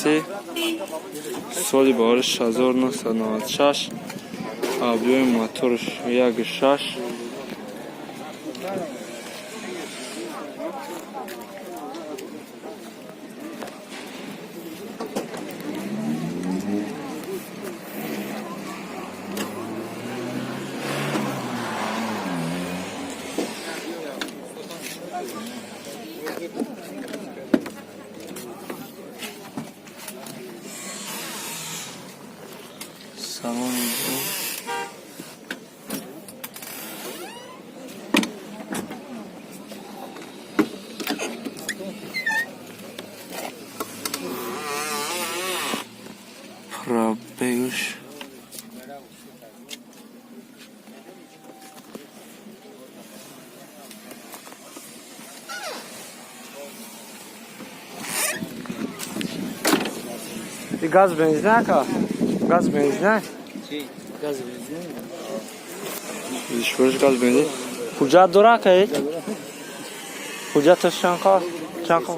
Такси, соли барориш 1996, объёми моторш 1,6. Салони бо пробегш газ, бензин, ака, газ, бензин. Газ, бензин. Сӯзишвориш газ, бензин. Ҳуҷҷат дора, ака? Ҳуҷҷаташ чанд қа, чанд қа?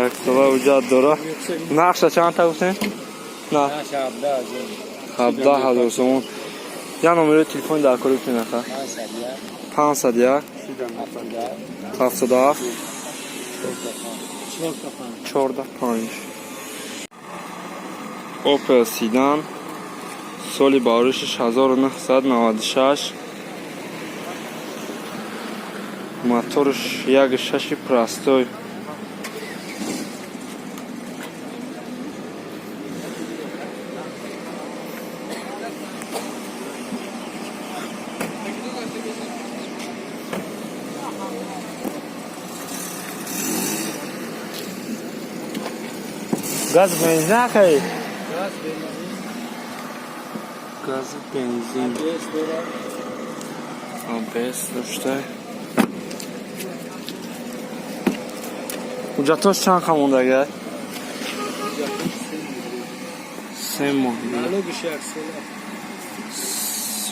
Як сола ҳуҷҷат дора. Нархша чанд та гуфтем? На 17 000 сомон. Я номерои телефони дар кори гуфтем, ака? 501 77 14 5. Опел седан, соли бароришаш 1996, моторш 1,6-и простой. Газ, бензин, акай? Газ, бензин, АБС дошта. Ҳуҷҷатош чанд қа мондага? 3 моҳ дига. Налогиш як сола.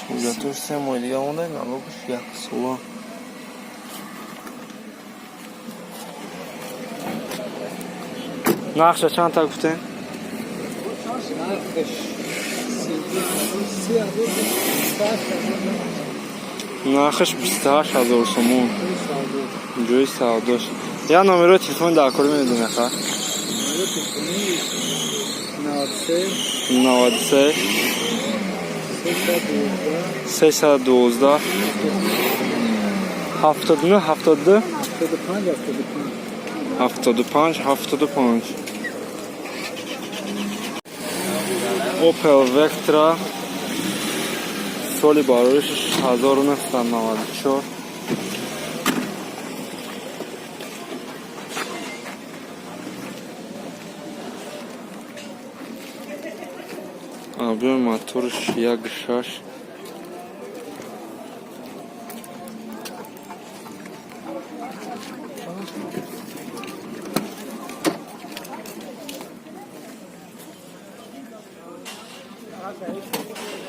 Ҳуҷҷатош 3 моҳ дига монда, налогш як сола. Нархша чанд та гуфтем? Нархш 3000. Нархаш 28 000 сомон. Ҷои савдош. Я номерои телефони дар кори медонӣ, ака? 93 312 79 72 75 75. Opel Vectra, соли бароришаш 1994, объёми моторш 1,6.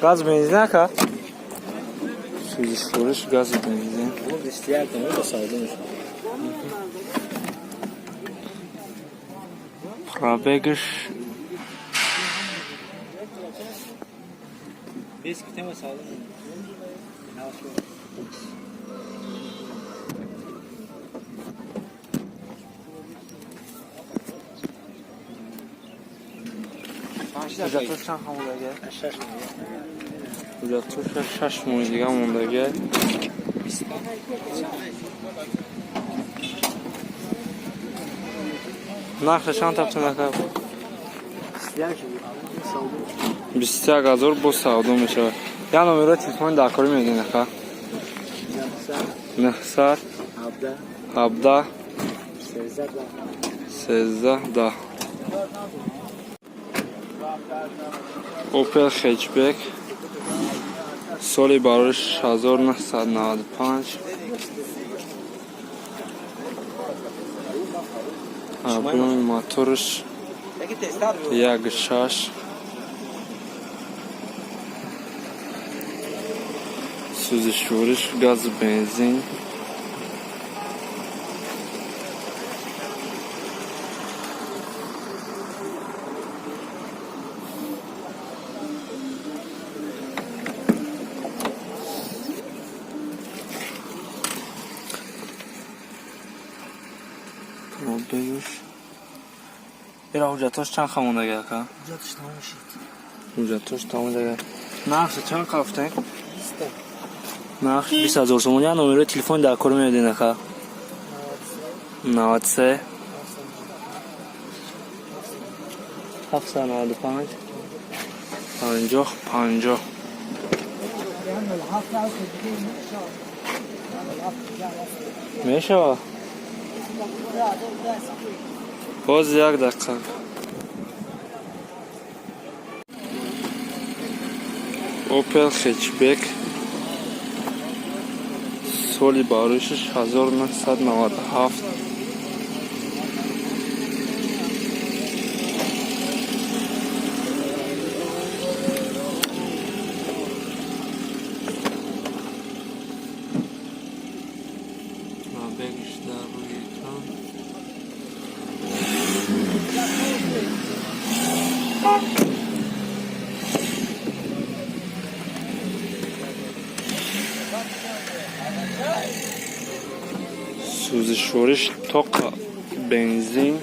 Газ, бензин, ака? Сӯзишвориш гази, бензин. 21 да савдо мешавад. Пробегш Без тема савдо мешавад. Ҳуҷҷатош чанд қа мондага? Ҳуҷҷатош 6 моҳи дига мондага. Нархша чанд тафтун, ака? 21 000, боз савдо мешавад. Я номерои телефони дар кори медонӣ, ака? 917 13 10. Opel Hatchback, соли барориш 1995, объёми моторш 1,6. Сӯзишвориш газ, бензин. Пробегаш. Ира ҳуҷҷатош чанд қа мондаги, ака? Ҳуҷҷаташ тамом шид. Ҳуҷҷатош тамом дага. Нархша чанд қа гуфтем? Нарх 20 000 сомон. Як номерои телефони дар кор меёдин, ака? 93 795 50 50. Мешава, боз як дақиқа. Опел хетчбек, соли бароишаш 1997. Пробегиш дар рӯи экран. Сӯзишвориш тоқа бензин.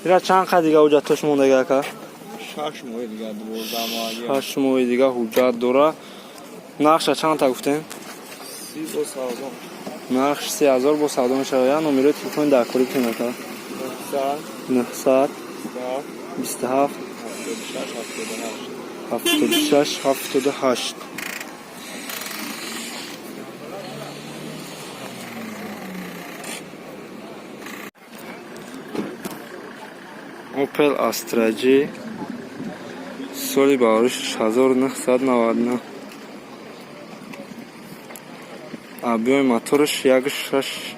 Ира чанд қа дига ҳуҷҷатош мондаги, ака? 6 моҳи дига, 12 моҳ. 8 моҳи дига ҳуҷҷат дора. Нархша чандта гуфтем? 30 бо савдо. Нарх 30 000, бо савдо мешавад. Як номерои телефони дар корӣ кунем, ака? 900 900 27 27 76 78. 76 78. Опел Астра J, соли бароиш 1999, объёми мотораш 1,6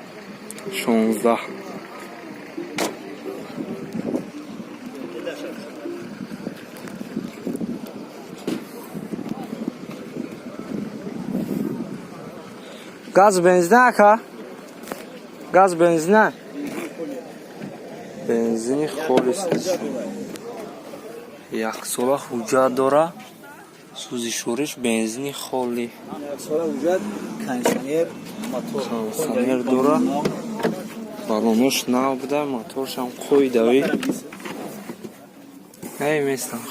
16. Газ бензина, ака? Газ бензина, бензини холис. Яксола ҳуҷҷат дора, сӯзишвориш бензини холӣ. Сола ҳуҷҷат, кондитсионер, мотор. Кондитсионер дора, балонош нав буда, моторшам қоидавӣ. Эй, местам.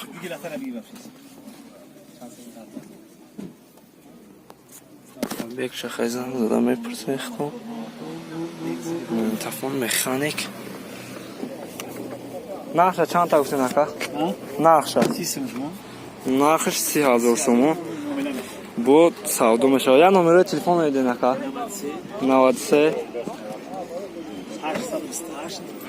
Бекша хезан зада мепурсехтам. Мунтафон механик. Нархша чандта гуфтен, ака? Нархша? Нархаш 30 000 сомон. Бо савдо мешавад. Як номерои телефон медиҳен, ака? 93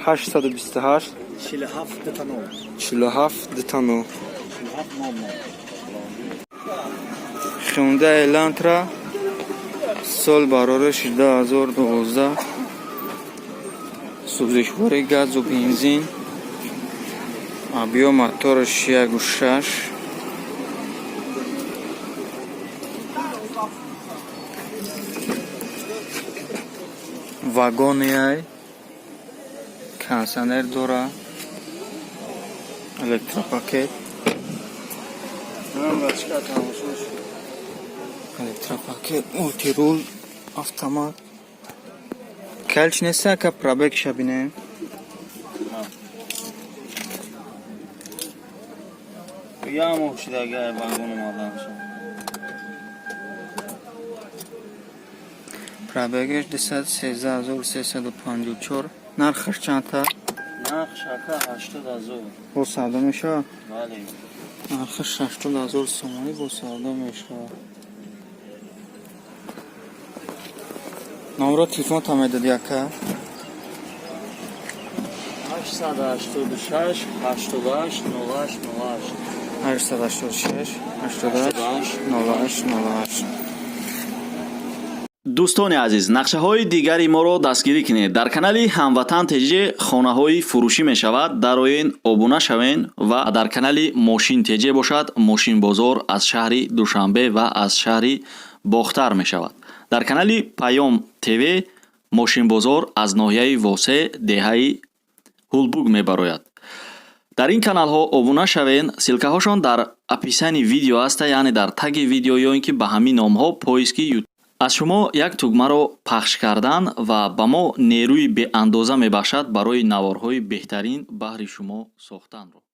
828 47 дута нол. 47 дута нол. 47 нол нол. Hyundai Elantra, сол барориш 2012, сӯзишворӣ газу бензин, объём мотораш 1,6. Вагониай, кондитсионер дора, электропакет, электропакет, мультируль, автомат. Калч нест, ака, пробегша бинем. Як моҳ шуда вагон омадан. Пробегаш 213354. Нархаш чандта? Нарх, ака, 80 000. Бо савдо мешавад? Бале. Нархаш 80 000 сомонӣ, бо савдо мешавад. Номро телефонта медоди, ака? 886 88 08 08. 886 88 08 08. Дӯстони азиз, нақшаҳои дигари моро дастгирӣ кунед. Дар канали Ҳамватан ТЖ хонаҳои фурӯшӣ мешавад, дароен, обуна шавен, ва дар канали Мошин ТЖ бошад, мошинбозор аз шаҳри Душанбе ва аз шаҳри Бохтар мешавад. Дар канали Паём ТВ. Мошинбозор аз ноҳияи Восе, деҳаи Ҳулбук мебарояд. Дар ин каналҳо обуна шавен, ссылкаҳошон дар описании видео аста, яъне дар таги видео ё ин ки ба ҳамин номҳо поиски Ютуб. Аз шумо як тугмаро пахш кардан ва ба мо нерӯи беандоза мебахшад барои наворҳои беҳтарин баҳри шумо сохтанро.